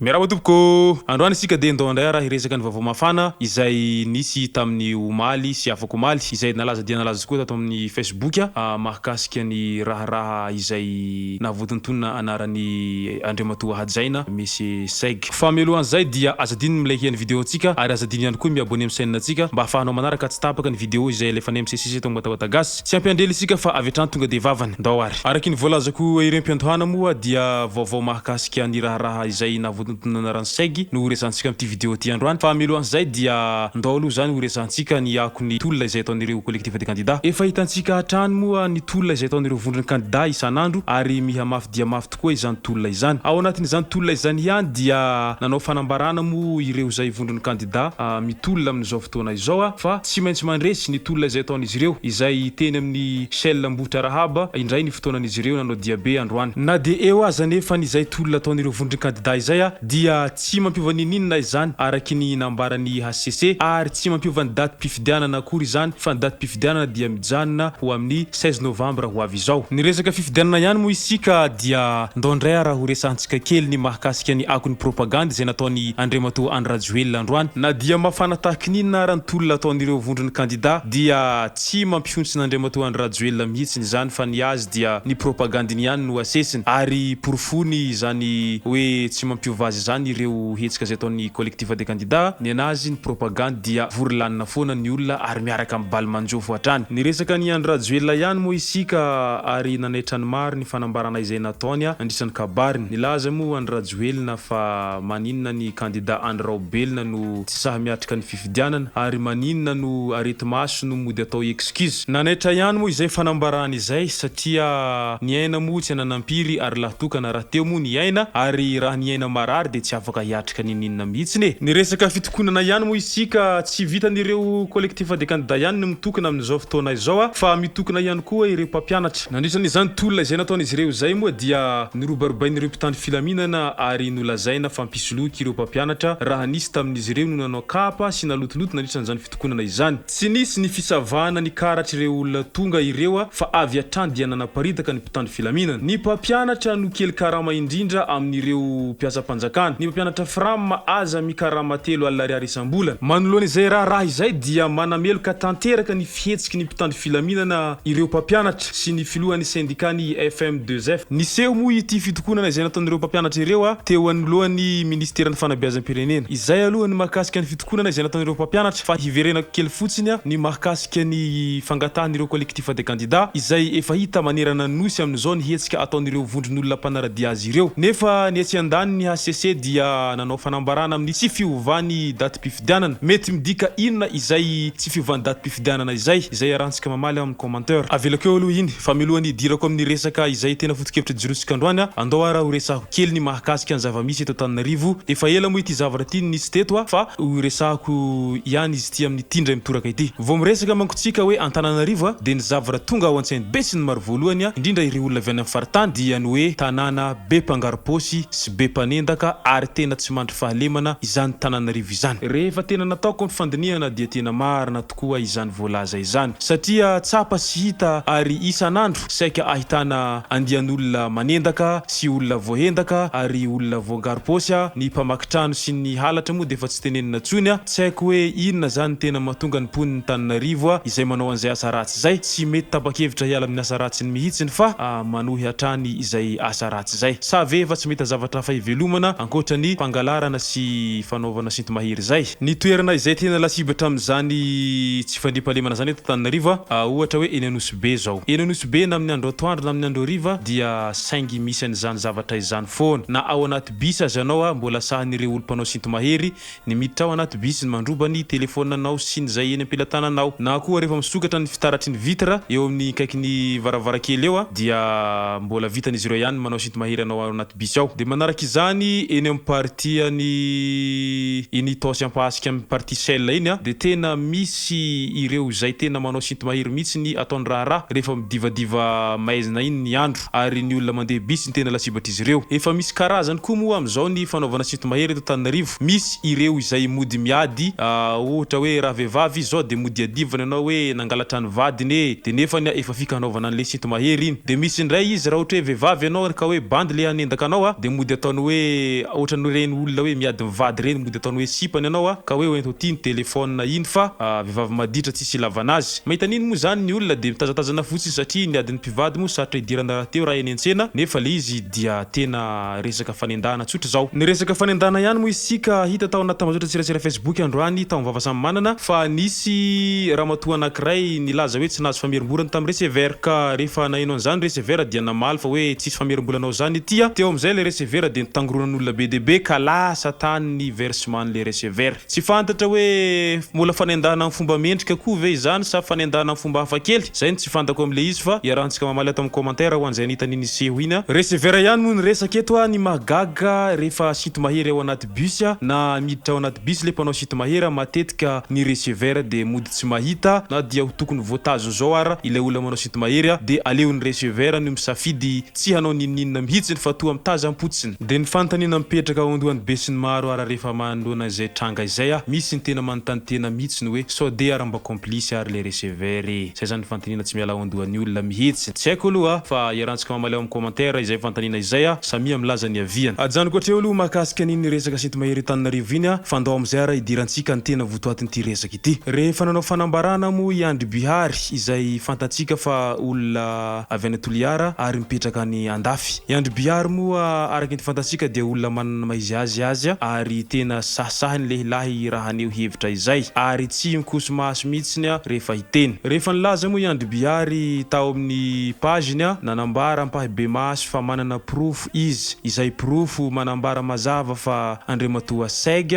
Miarahaba tompoko! Androany isika dia ndao indray ara hiresaka ny vaovao mafana izay nisy tamin'ny omaly sy afak'omaly izay nalaza dia nalaza tokoa tato amin'ny Facebook mahakasika ny raharaha izay nahavoatontonona anaran'i Andriamatoa Hajaina Monsieur Seg. Fa mialohan'izay dia aza adino ny mi-liker ny video-ntsika ary aza adino ihany koa ny mi-abonner amin'ny chaîne-ntsika mba ahafahanao manaraka tsy tapaka ny video izay alefanay misesisesy eto amin'ny Watawata Gasy. Tsy ampiandrela isika fa avy hatrany tonga dia vavany. Ndao ary. Araky ny voalazako ery am-piandohana moa dia vaovao mahakasika ny raharaha izay nahavoatontonana anaran'i Seg no horesahantsika amin'ity video ity androany. Fa mialohan'izay dia ndao aloha izany horesahantsika ny akon'ny tolona izay ataon'ireo collectif des candidats. Efa hitantsika hatrany moa ny tolona izay ataon'ireo vondron'ny kandida isan'andro ary miha mafy dia mafy tokoa izany tolona izany. Ao anatin'izany tolona izany ihany dia nanao fanambarana moa ireo izay vondron'ny kandida mitolona amin'izao fotoana izao fa tsy maintsy mandresy ny tolona izay ataon'izy ireo izay teny amin'ny Shell Ambohitrarahaba indray ny fotoanan'izy ireo nanao diabe androany. Na dia eo aza anefa ny izay tolona ataon'ireo vondron'ny kandida izay dia tsy mampiova n'inon'inona izany araky ny nambaran'ny hcc ary tsy mampiova ny datim-pifidianana akory izany fa ny datim-pifidianana dia mijanona ho amin'ny 16 novambra ho avy izao. Ny resaka fifidianana ihany moa isika dia ndao indray ara ho resahantsika kely ny mahakasika ny akon'ny propagandy izay nataon'i Andriamatoa Andry Rajoelina androany. Na dia mafana tahaky ny inona ara ny tolona ataon'ireo vondron'ny kandida dia tsy mampihontsina Andriamatoa Andry Rajoelina mihitsiny izany fa ny azy dia ny propagandiny ihany no asesiny ary porofony izany hoe tsy mampiova azy izany ireo hetsika izay ataon'ny collectif des candidats. Ny anazy ny propagandy dia vory lanina foana ny olona ary miaraka amin'ny baly manjofo hatrany. Niresaka an'i Andry Rajoelina ihany moa isika ary nanaitra ny maro ny fanambarana izay nataony nandritra ny kabariny. Nilaza moa Andry Rajoelina fa maninona ny kandida Andry Raobelina no tsy sahy miatrika ny fifidianana ary maninona no areti-maso no mody atao excuse. Nanaitra ihany moa izay fanambarana izay satria ny aina moa tsy ananam-piry ary lahy tokana rahateo moa ny aina ary raha ny aina marary dia tsy afaka hiatrika n'inon'inona mihitsiny e! Niresaka fitokonana ihany moa isika, tsy vitan'ireo collectif des candidats ihany no mitokona amin'izao fotoana izao fa mitokona ihany koa ireo mpampianatra. Nandritra an'izany tolona izay nataon'izy ireo izay moa dia norubarubain'ireo mpitandro filaminana ary nolazaina fa mpisoloky ireo mpampianatra raha nisy tamin'izy ireo no nanao kapa sy nalotoloto nandritra an'izany fitokonana izany. Tsy nisy ny fisavana ny karatr'ireo olona tonga ireo fa avy hatrany dia nanaparitaka ny mpitandro filaminana. Ny mpampianatra no kely karama indrindra amin'ireo mpiasam-panjakana. Ny mpampianatra Fram aza mikarama 30 ariary isam-bolana. Manoloana izay raharaha izay dia manameloka tanteraka ny fihetsiky ny mpitandro filaminana ireo mpampianatra sy ny filohan'ny sendikan'ny FM2F. Niseho moa ity fitokonana izay nataon'ireo mpampianatra ireo teo anoloan'ny minisiteran'ny fanabeazam-pirenena. Izay aloha ny mahakasika ny fitokonana izay nataon'ireo mpampianatra fa hiverenako kely fotsiny ny mahakasika ny fangatahan'ireo collectif des candidats izay efa hita manerana ny Nosy amin'izao ny hetsika ataon'ireo vondron'olona mpanara-dia azy ireo. Nefa ny etsy andaniny ny hcc dia nanao fanambarana amin'ny tsy fiovan'ny datim-pifidianana. Mety midika inona izay tsy fiovan'ny datim-pifidianana izay? Izay iarahantsika mamaly ao amin'ny commentaire. Avelako eo aloha iny fa mialohan'ny hidirako amin'ny resaka izay tena foto-kevitra ijoroantsika androany andao ara ho resahako kely ny mahakasika ny zava-misy eto Antananarivo. Efa ela moa ity zavatra ity no nisy teto fa ho resahako ihany izy ity amin'ity indray mitoraka ity. Vao miresaka manko tsika hoe Antananarivo dia ny zavatra tonga ao an-tsain'ny be sy ny maro voalohany indrindra ireo olona avy any amin'ny faritany dia ny hoe tanàna be mpangaro-paosy sy be mpanendaka ary tena tsy mandry fahalemana izany Tananarivo izany. Rehefa tena nataoko ny fandinihana dia tena marina tokoa izany voalaza izany satria tsapa sy hita ary isan'andro saika ahitana andian'olona manendaka sy olona voahendaka ary olona voangaro-paosy, ny mpamaky trano sy ny halatra moa dia efa tsy tenenina tsony, tsy haiko hoe inona zany tena mahatonga ny mponin'i Tananarivo izay manao an'izay asa ratsy izay tsy mety tapa-kevitra hiala amin'ny asa ratsiny mihitsiny fa manohy hatrany izay asa ratsy izay. Sa ve efa tsy mahita zavatra hafa hivelomana ankoatra ny fangalarana sy fanaovana sinto-mahery izay? Ny toerana izay tena lasibatra amin'izany tsy fandriampahalemana izany eto Antananarivo, ohatra hoe eny Anosibe izao. Eny Anosibe na amin'ny andro atoandro na amin'ny andro hariva dia saingy misy an'izany zavatra izany foana. Na ao anaty bus aza ianao mbola sahin'ireo olo-mpanao sinto-mahery ny miditra ao anaty bus ny mandroba ny telefaoninanao sy ny izay eny am-pelatananao. Na koa rehefa misokatra ny fitaratry ny vitre eo amin'ny akaikin'ny varavarankely eo dia mbola vitan'izy ireo ihany ny manao sinto-mahery anao ao anaty bus ao. Dia manaraka izany eny amin'ny partie an'i iny Itaosy Ampahasika amin'ny partie Shell iny dia tena misy ireo izay tena manao sinto-mahery mihitsy ny ataony raharaha rehefa midivadiva maizina iny ny andro ary ny olona mandeha bus no tena lasibatr'izy ireo. Efa misy karazany koa moa amin'izao ny fanaovana sinto-mahery eto Antananarivo. Misy ireo izay mody miady ohatra hoe raha vehivavy izy zao dia mody iadivana ianao hoe nangalatra ny vadiny e! dia nefany efa fika hanaovana an'le sinto-mahery iny. Dia misy indray izy raha ohatra hoe vehivavy ianao ka hoe bandy le hanendaka anao dia mody ataony hoe. ohatran'ireny olona hoe miady mivady ireny mody ataony hoe sipany ianao ka hoe hoento aty ny telephone iny fa vehivavy maditra tsisy ilavana azy. Mahita an'iny moa izany ny olona dia mitazatazana fotsiny satria ny adin'ny mpivady moa sarotra idirana rahateo raha eny an-tsena nefa le izy dia tena resaka fanendahana tsotra izao. Niresaka fanendahana ihany moa isika hita tao anaty tambazotran-tserasera Facebook androany tao amin'ny Vava Samy Manana fa nisy ramatoa anankiray nilaza hoe tsy nahazo famerimbolana tamin'ny receveur ka rehefa naheno an'izany receveur dia namaly fa hoe tsisy famerimbolanao zany ity a! Teo amin'izay ilay receveur dia nitangoronan'olona be dia be ka lasa tany ny versement-n'ilay receveur. Tsy fantatra hoe mbola fanendahana amin'ny fomba mendrika koa ve izany sa fanendahana amin'ny fomba hafa kely? Izay no tsy fantako amin'ilay izy fa iarahantsika mamaly ato amin'ny commentaire ho an'izay nahita an'iny seho iny a! Receveur ihany moa no resaka eto a! Ny mahagaga rehefa sinto-mahery ao anaty bus na miditra ao anaty bus le mpanao sinto-mahery matetika ny receveur dia mody tsy mahita na dia ho tokony voatazona zao ara ilay olona manao sinto-mahery dia aleon'ny receveur no misafidy tsy hanao n'inon'inona mihitsiny fa toa mitazam-potsiny. Dia ny fanontaniana mipetraka ao andohan'ny besinimaro ara rehefa manoloana izay tranga izay a, misy ny tena manontany tena mihitsiny hoe sao dia ara mba complice ary le receveur e? Zay zany ny fanontaniana tsy miala ao andohan'ny olona mihitsy. Tsy haiko aloha fa iarahantsika mamaly ao amin'ny commentaire izay fanontaniana izay a, samia milaza ny aviany. Ajanoko hatreo aloha mahakasika an'iny resaka sinto-mahery Antananarivo iny a, fa ndao amin'izay ara hidirantsika ny tena votoatin'ity resaka ity. Rehefa nanao fanambarana moa i Andry Bihary izay fantatsika fa olona avy any Toliara ary mipetraka any andafy. I Andry Bihary moa araka ny fantatsika dia olona manana ny maha izy azy azy ary tena sahisahy ny lehilahy raha haneho hevitra izay ary tsy mikoso-maso mihitsiny rehefa hiteny. Rehefa nilaza moa i Andry Bihary tao amin'ny page-ny nanambara ampahibemaso fa manana porofo izy izay porofo manambara mazava fa Andriamatoa Seg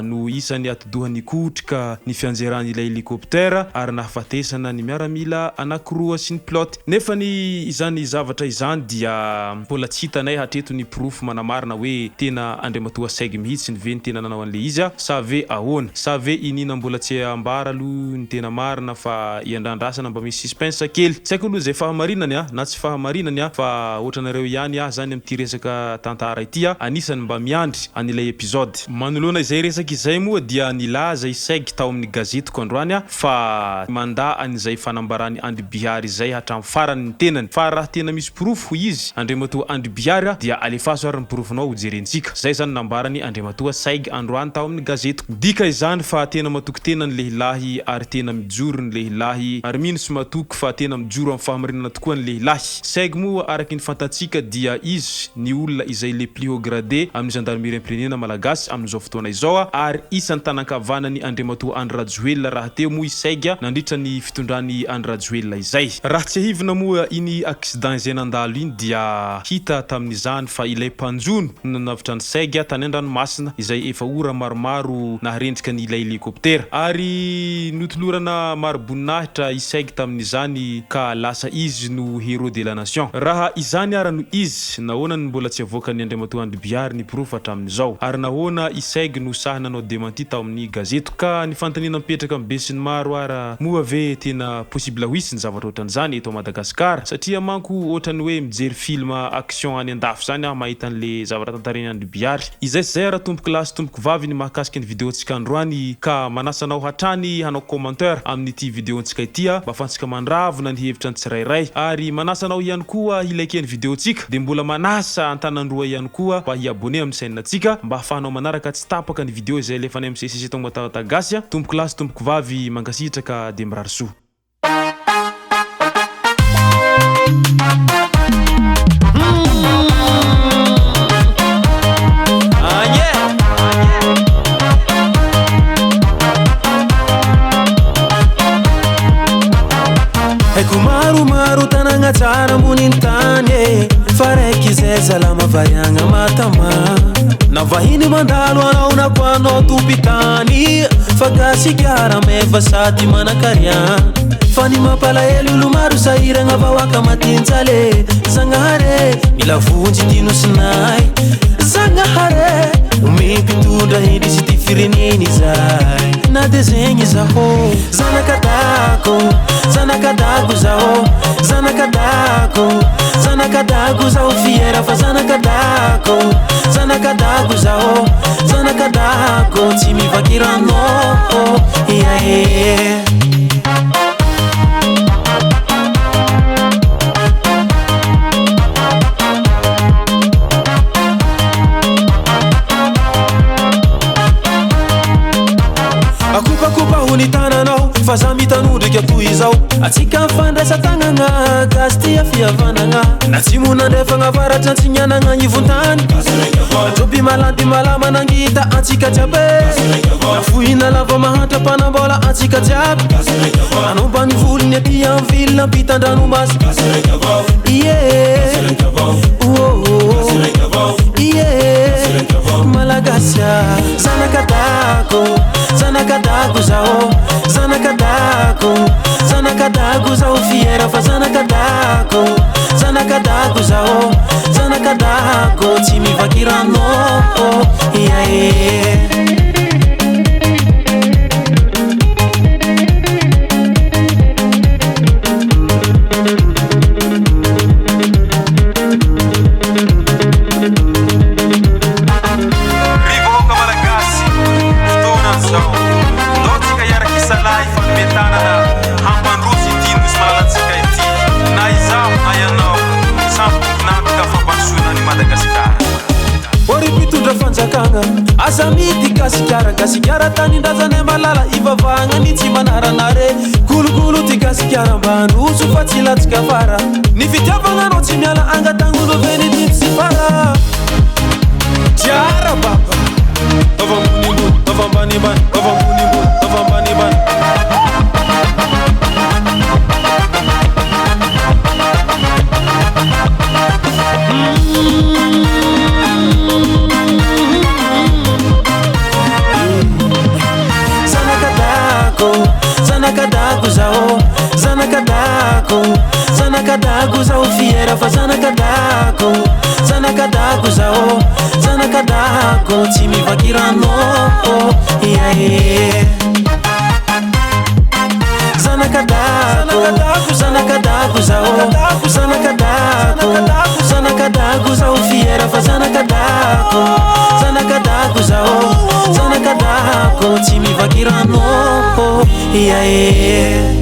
no isan'ny atidoha nikotrika ny fianjeran'ilay helicoptère ary nahafatesana ny miaramila anankiroa sy ny pilote. Nefa ny izany zavatra izany dia mbola tsy hitanay hatreto ny porofo manamarina hoe tena Andriamatoa Seg mihitsy ve ny tena nanao an'ilay izy sa ve ahoana? Sa ve iniana mbola tsy ambara aloha ny tena marina fa iandrandrasana mba misy suspense kely? Tsy haiko aloha izay fahamarinany na tsy fahamarinany fa ohatranareo ihany aho zany amin'ity resaka tantara ity anisany mba miandry an'ilay episode. Manoloana izay resaka izay moa dia nilaza i Seg tao amin'ny gazetiko androany fa mandà an'izay fanambaran'i Andry Bihary izay hatramin'ny farany ny tenany fa raha tena misy porofo hoy izy, Andriamatoa Andry Bihary dia alefaso ary ny porofonao ho jerentsika. Izay izany nambaran'i Andriamatoa Seg androany tao amin'ny gazetiko. Midika izany fa tena matoky tena ny lehilahy ary tena mijoro ny lehilahy ary mino sy matoky fa tena mijoro amin'ny fahamarinana tokoa ny lehilahy. Seg moa araky ny fantatsika dia izy ny olona izay le plus haut gradé amin'ny zandarimeriam-pirenena malagasy amin'izao fotoana izao ary isan'ny tanan-kavanan'i Andriamatoa Andry Rajoelina rahateo moa i Seg nandritra ny fitondran'i Andry Rajoelina izay. Raha tsiahivina moa iny accident izay nandalo iny dia hita tamin'izany fa ilay mpanjono no nanavotra an'i Seg tany an-dranomasina izay efa ora maromaro naharendrika ny ilay helicoptera ary notolorana mari-boninahitra i Seg tamin'izany ka lasa izy no héros de la nation. Raha izany ara no izy, nahoana no mbola tsy avoakan'i Andriamatoa Andry Bihary ny porofo hatramin'izao? Ary nahoana i Seg no sahy nanao démenti tao amin'ny gazetiko? Ka ny fanontaniana mipetraka amin'ny besinimaro ara, moa ve tena possible ho hisy ny zavatra ohatran'izany eto Madagascar? Satria manko ohatran'ny hoe mijery film action any andafy zany aho mahita an'le zavatra tantarain'i Andry Bihary. Izay sy izay ara tompoko lahy sy tompoko vavy ny mahakasika ny video-ntsika androany ka manasa anao hatrany hanao commentaire amin'ity video-ntsika ity mba afahantsika mandravona ny hevitra ny tsirairay ary manasa anao ihany koa hi-liker ny video-ntsika dia mbola manasa antanan-droa ihany koa mba hi-abonner amin'ny chaîne-ntsika mba afahanao manaraka tsy tapaka ny video izay alefanay amin'ny CCC Tonga Tata Gasy. Tompoko lahy sy tompoko vavy mankasitraka dia mirary soa. Haiko maromaro tanagna tsara ambonin'ny tany e Fa raiky izay salama variagna matama Na vahiny mandalo anao na koa anao tompitany Fa gasikara meva sady manakariana Fa ny mampalahelo olo maro sahiragna vahoaka matinjale Zagnahary mila vonjy ty nosinay Zagnahary omeo mpitondra hendry sy ty firenena izay Na de zegny zaho Zanaka dago, zanaka dago zaho Zanaka dago, zanaka dago zaho fiera fa zanaka dago Zanaka dago zaho, zanaka dago tsy mivaky rano yeah, yeah. Ambony tananao fa za mitanondrika toy izao. Atsika mifandraisa tagnagna, gasy tia fihavanagna. Na atsimo na andrefagna, avaratra antsignanagna, agnivon-tany. Joby malandy malama nangita antsika jiaby. Na fohy na lava, mahantra mpanambola antsika jiaby. Anao ambany volony aty amin'ny ville ampitan-dranomasy. Yeah. Oh, oh. Yeah. Malagasy zanakadako, zanakadako zaho, zanakadako, zanakadako zaho, fiera fa zanakadako, zanakadako zaho, zanakadako tsy mivaky rano. Yeah. Ry vahoaka malagasy, fotoana izao. Ndao tsika hiaraka hisalahy hifanome tanana hampandroso ity nosy malalantsika ity. Na izaho na ianao, samy tompon'antoka fampandrosoana an'i Madagasikara. Ô ry mpitondra fanjakagna, aza amidy Gasikara, Gasikara tanindrazanay malala, ivavahagna ny tsy manaranare. Kolokolo ty Gasikara mba handroso fa tsy latsaka afara. Ny fitiavagna anao tsy miala, angatagn'olo veny ty sy fara. Tiara baba. Tava ambony ambony, tava ambany ambany, tava ambony ambony, tava ambany ambany. Zanakadako, zanakadako zaho, zanakadako, zanakadako zaho, fiera fa zanakadako, zanakadako zaho, zanakadako tsy mivaky rano. Yeah. Zanakadako, zanakadako zaho, zanakadako, zanakadako zaho, fiera fa zanakadako, zanakadako zaho, zanakadako tsy mivaky rano. Yeah.